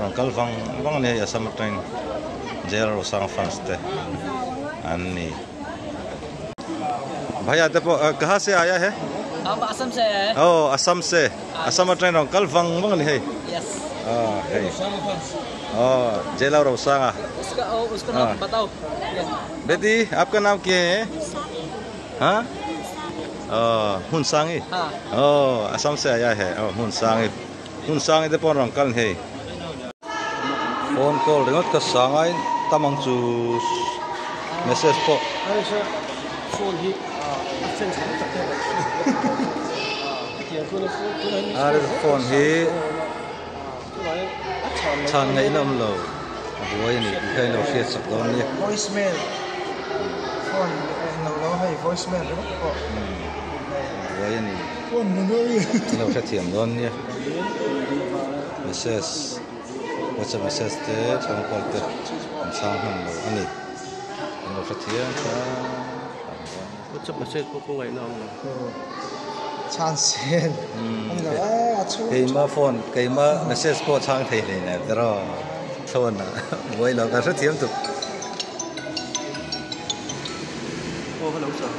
Rawn kal vang vang a ni hei Assam atangin Jail Rosanga fans te an ni. Bhaiya te pawh kaha se aaya he? Hum Assam se aaya hai. Oh Assam se. Assam atangin rawn kal vang vang a ni hei. Yes. Ah hei. Oh Jail Rosanga. Uska uska naam batao. Beti aapka naam kya hai? Ha? Oh Hunsangi. Oh Assam se aaya hai. Oh Hunsangi. Hmunsangi te pawh an rawn kal ni hei. Phone call ringawt ka sang a tam ang chu message pawh. Phone hi chhan ngaihna awm lo a buai a ni tih kha in lo hriat sak dawn nia. Buai a ni. In lo hrethiam dawn nia. Message WhatsApp message te phone call te an chhang hman lo a ni. In lo hrethiam kha WhatsApp message pawh ka ngaihna awm lo. Chhan sen a ni lo e a chhung. Keima phone keima message pawh chhang thei hlei nen te rawh phone ah buai lo ka hrethiam tuk. Aw hello sir.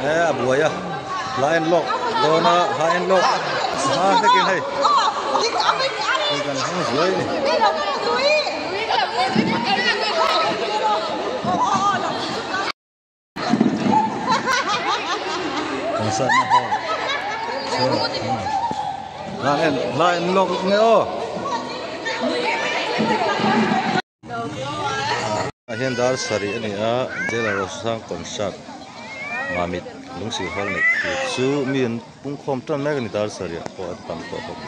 E a buai a hla en lawk dawn a hla en lawk hma hlekin hei hei kan hmang zuai a ni. Concert na hall chhungah hla en hla en lawk nge aw. Ah hian dar sarih a ni a Jailer Rosang concert Mamit lungsil hall neih tur chu mi an pungkhawm tan mek a ni dar sarih ah pawh an tam tawh bawk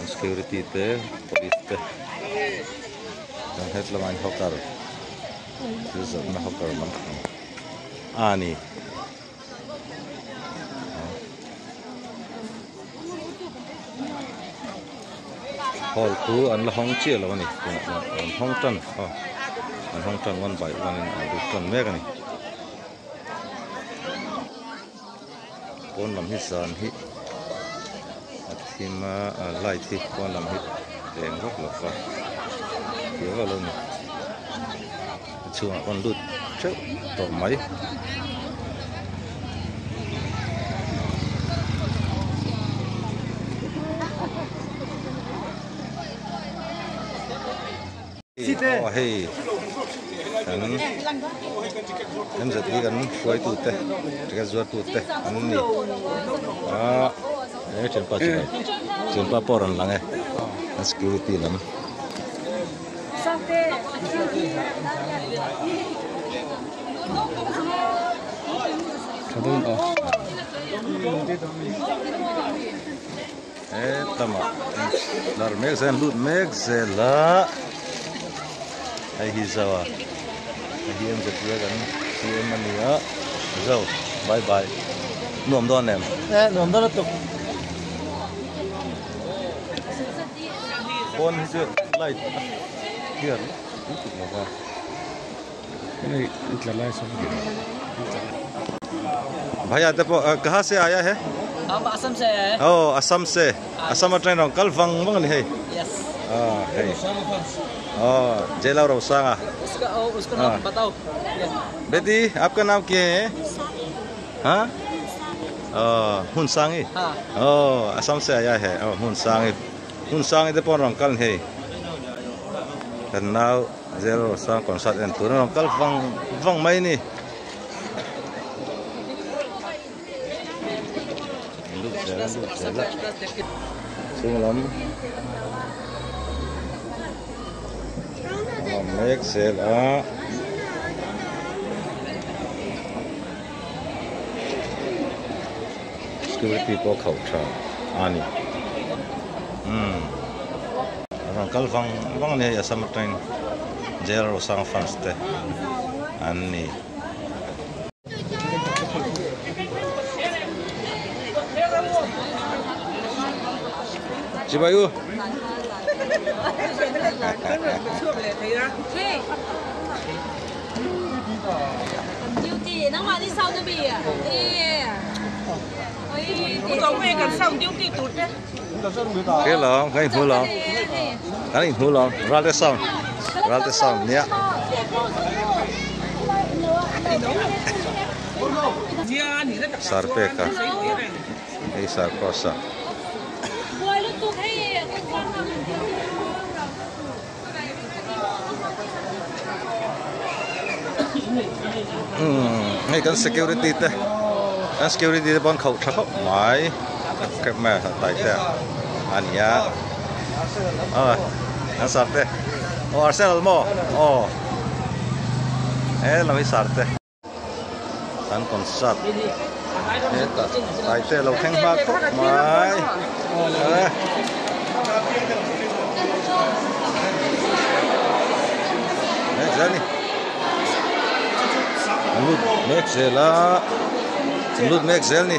an security te police te chuan het lamah hian hawker thil zawrhna hawker lampang a ni. Hall khu an la hawng chiah lo a ni tunah chuan an hawng tan aw an hawng tan one by one in an lut tan mek a ni pawn lam hi zan hi a thim a light hi pawn lam hi eng vak lo va fiah vak lo a ni a chhungah pawn lut teuh tawh mai. Aw hei kan MZE kan hruaitute ticket zuartute an ni a he thianpa chu thianpa pawh a rawn lang e an security lam. Hetlama lar mek zel an lut mek zel a hei hi zo a hei hi MZP a kan CM a ni a zo bye bye nuam dawn em e nuam dawn lutuk pawn hi chu light a clear lutuk lo va Bhaiya te pawh kaha se aaya he Hum Assam se aaya hai oh Assam se Assam atang rawn kal vang vang a ni hei Yes. Hei Jelalrosanga उसका नाम बताओ। बेटी आपका नाम क्या है? हाँ हुनसांगी। असम से आया है। हुनसांगी हुनसांगी ते pon rong kal hei kan nau Jelalrosanga concert en tur rong kal vang vang mai ni lut zel chung lam mek zel a security pawh khauh tha ani rang kal vang vang ani hei Assam atangin Jelalrosanga fans te an ni. Chibayu duty nang mà đi sau nó bị à? Cái lon, cái hú lon, cái hú lon, ra tới xong, ra tới xong nhé. Sarpeka, ei sarkosa. Ngay cái security thế, cái security thế bọn khẩu thắc mãi, cái mẹ tại thế, anh nhá, anh sạc thế, Arsenal mo, làm sạc thế, anh còn sạc, tại thế lâu khen ba khóc mãi, đấy, lut mek zela lut mek zel ni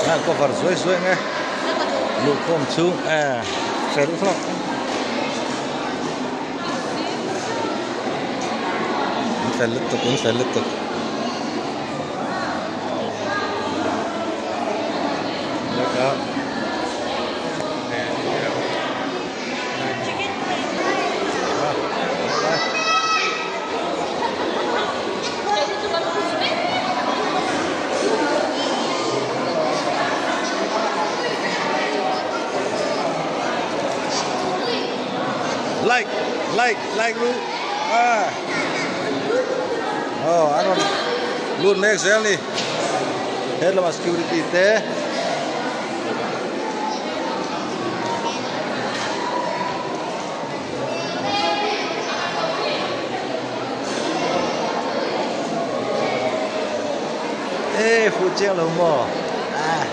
an cover zui zui nge lut khom chung fel thlok fel lutuk fel lutuk leka like like like luôn à anh còn luôn mek zel ni hết là security thế ê phụ treo lồng mò à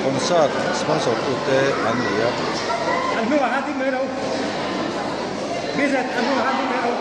concert sponsor tute an ni a an hnu a ding mai lo business an hnu a ding mai lo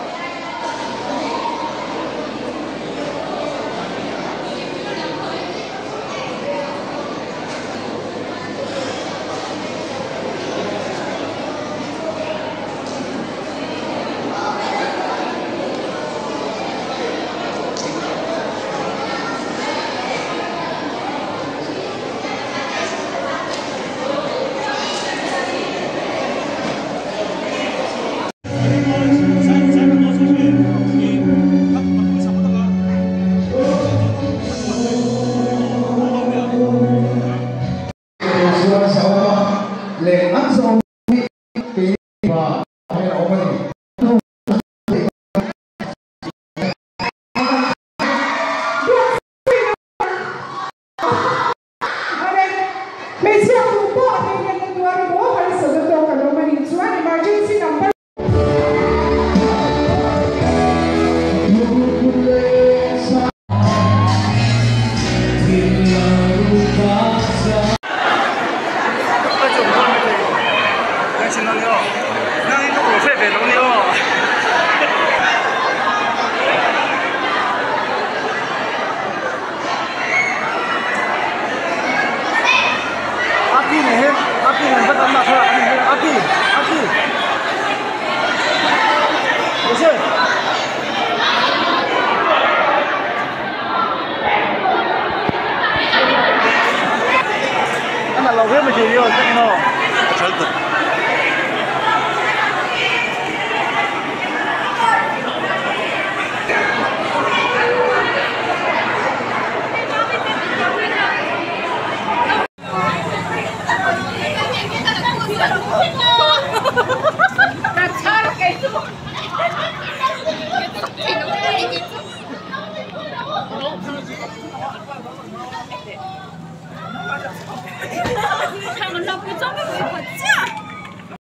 每次要赌博，每天都赌。